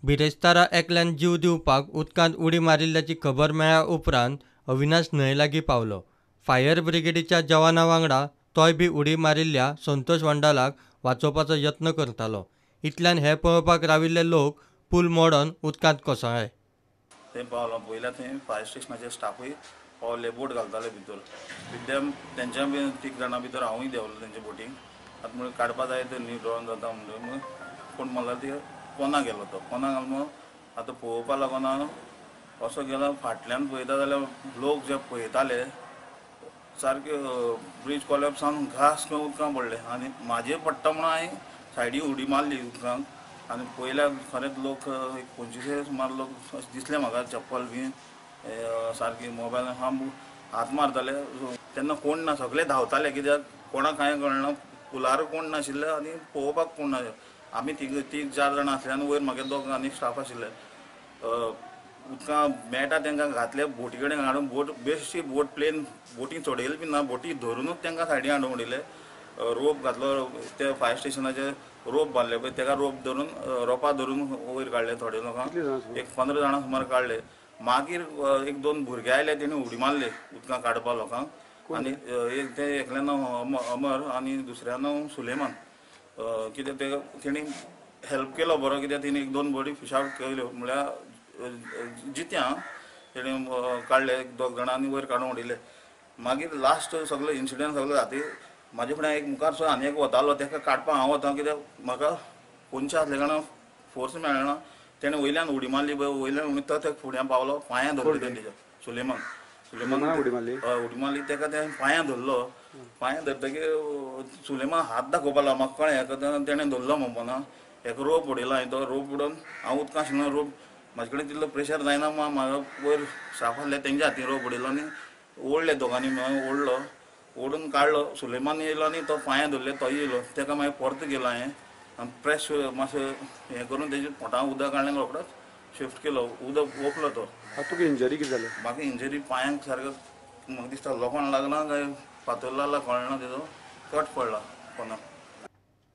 बिरेस्तारा एकल्यान जीव दिवपाक उदकांत उडी मारिल्ल्याची खबर मेळ्ळ्या उपरांत अविनाश न्हंय लागीं पावलो. फायर ब्रिगेडीच्या जवाना वांगडा तोय बी उडी मारिल्ल्या संतोष वंडालाक वाचोवपाचो यत्न करतालो. इतल्यान हें पळोवपाक राविल्ले लोक पूल मोडून उदकांत कोसळ्ळे. थंय पावलो पयल्या थंय फायर स्टेशनाचे स्टाफूय पावले, बोट घालताले भितर. विद्या तेंच्या बी 3 जाणां भितर हांवूय देंवलो तेंच्या बोटीक. आतां म्हणून काडपा जाय तर न्ही ड्रॉन जाता म्हणून कोण म्हणल्यार ते कोना गेलो तो कोना घाल. आतां पळोवपा लागून हांव असो गेलो फाटल्यान पळयता जाल्यार लोक जे पळयताले सारके ब्रीज कोलॅप्स जावन घास करून उदकां पडले आनी म्हाजे पडटा म्हणून हांवें सायडी उडी मारली उदकांत आनी पयल्या खरेंच लोक एक 25 सुमार लोक अशें दिसले म्हाका, चप्पल बी सारकी मोबायल हात मारताले. तेन्ना कोण ना, सगळे धांवताले कित्याक कोणाक कांय कळना, पुलार कोण नाशिल्ले आनी पळोवपाक कोण नाशिल्ले. आमी 3-4 जाणां आसले आनी वयर म्हागे 2 आनी स्टाफ आशिल्ले. उदकां मेळटा तांकां घातले बोटी कडेन हाडून, बोट बेश्टी बोट प्लेन बोटी चडयली बी ना, बोटी धरुनूच तांकां सायडीन हाडून उडयले. रोप घातलो ते फायर स्टेशनाचे रोप बांदले पळय ताका रोप धरून रोपा धरून वयर काडले थोडे लोकांक, एक 15 जाणां सुमार काडले. मागीर 1-2 भुरगे आयले तेणी उडी मारली उदकां काडपा लोकांक. आनी एक ते एकल्या नांव अमर आनी दुसऱ्या नांव सुलेमान. कित्याक ते तेणी हेल्प केलो बरो, कित्याक तेणी 1-2 बॉडी फिश आवट केल्यो, म्हळ्यार जित्या तेणी काडले 1-2 जाणां आनी वयर काडून उडयले. मागीर लास्ट सगळे इन्सिडंट सगळे जाती म्हाजे फुडें एक मुखार सो आनी एक वतालो, ताका काडपाक हांव वता कित्याक म्हाका कोनशे आसले कारणान फोर्स मेळना. तेणें वयल्यान उडी मारली पळय, वयल्यान उडी तो त्या फुड्यां पावलो, पांयां धरलो तेणें तेज्या सुलेमान. सुलेमान उडी मारली, हय उडी मारली ताका तें पांयां धरलो. पांयां धरतकीर सुलेमान हात दाखोवपा लागलो, म्हाका कळ्ळें हेका तेणें धरलो म्हणपाना. हेका रोप उडयलो हांवें, तो रोप उडोवन हांव उदकां आशिल्लो, रोप म्हाजे कडेन तितलो प्रेशर जायना, म्हाका वयर स्टाफ आसले तेंच्या हातीन रोप उडयलो आनी ओडले दोगांनी मेळून ओडलो, ओडून काडलो. सुलेमान येयलो आनी तो पांयां धरले, तोय येयलो, ताका मागीर परतो गेलो हांवें आनी प्रेस मातशें हें करून तेजे पोटां उदक काडलें, रोखडोच शिफ्ट केलो, उदक ओंकलो तो. तुका इंजरी कितें जाली? म्हाका इंजरी पांयांक सारको म्हाका दिसता लोखण लागला काय फातर लागला कळना, तेजो कट पडला कोणाक.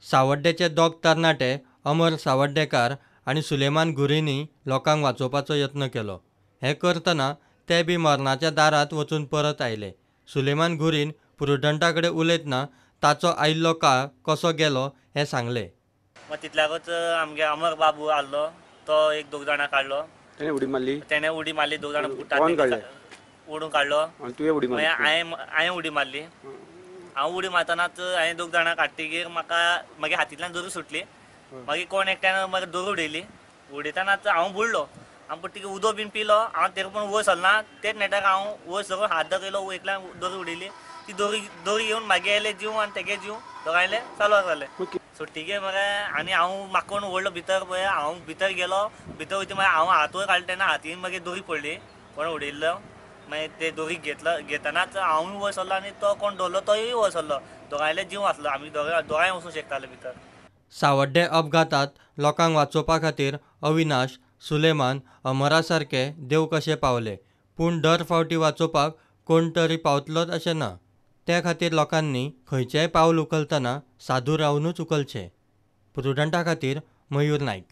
सावड्डेचे 2 तरणाटे अमर सावड्डेकार आनी सुलेमान घुरीनी लोकांक वाचोवपाचो यत्न केलो. हें करतना ते बी मरणाच्या दारांत वचून परत आयले. सुलेमान घुरीन प्रुडंटा कडेन उलयतना ताचो आयिल्लो काळ कसो गेलो हें सांगलें. मग तितल्याकच आमगे अमर बाबू आसलो, तो 1-2 जाणां काडलो. तेणें उडी मारली, तेणें उडी मारली, 2 जाणां ओडून काडलो. तुवें उडी मारली? हांवें उडी मारली. हांव उडी मारतनाच हांवें 2 जाणां काडटकीर म्हाका मागीर हातींतल्यान दोरी सुटली. मागीर कोण एकट्यान म्हाका दोरी उडयली, उडयतनाच हांव बुडलो. हांव पडटकीर उदक बीन पिलो, हांव तेका पूण वयर सरना, तेच नेटाक हांव वयर सरून हात दाखयलो, एकल्यान दोरी उडयली, ती दोरी दोरी घेवन मागीर आयले जीव आनी तेगे जीव दोगांयले चालू जाले. सुट्टीके मरे आनी हांव म्हाका कोण व्हडलो भितर पळय, हांव भितर गेलो, भितर वयता मागीर हांव हात वयर काडलो तेन्ना हातीन मागीर दोरी पडली, कोण उडयल्लो. मागीर ते दोरी घेतलो, घेतनाच हांवूय वयर सरलो आनी तो कोण धरलो तोय वयर सरलो, दोगांयले जीव आसलो, आमी दोगांय वचूंक शकताले भितर. सावड्डे अपघातात लोकांक वाचोवपा खातीर अविनाश, सुलेमान, अमरा सारके देव कशे पावले, पूण दर फावटी वाचोवपाक कोण तरी पावतलोच अशें ना. त्या खातीर लोकांनी खंयचेंय पावल उखलतना सादूर रावनूच उखलचें. प्रुडंटा खातीर मयूर नायक.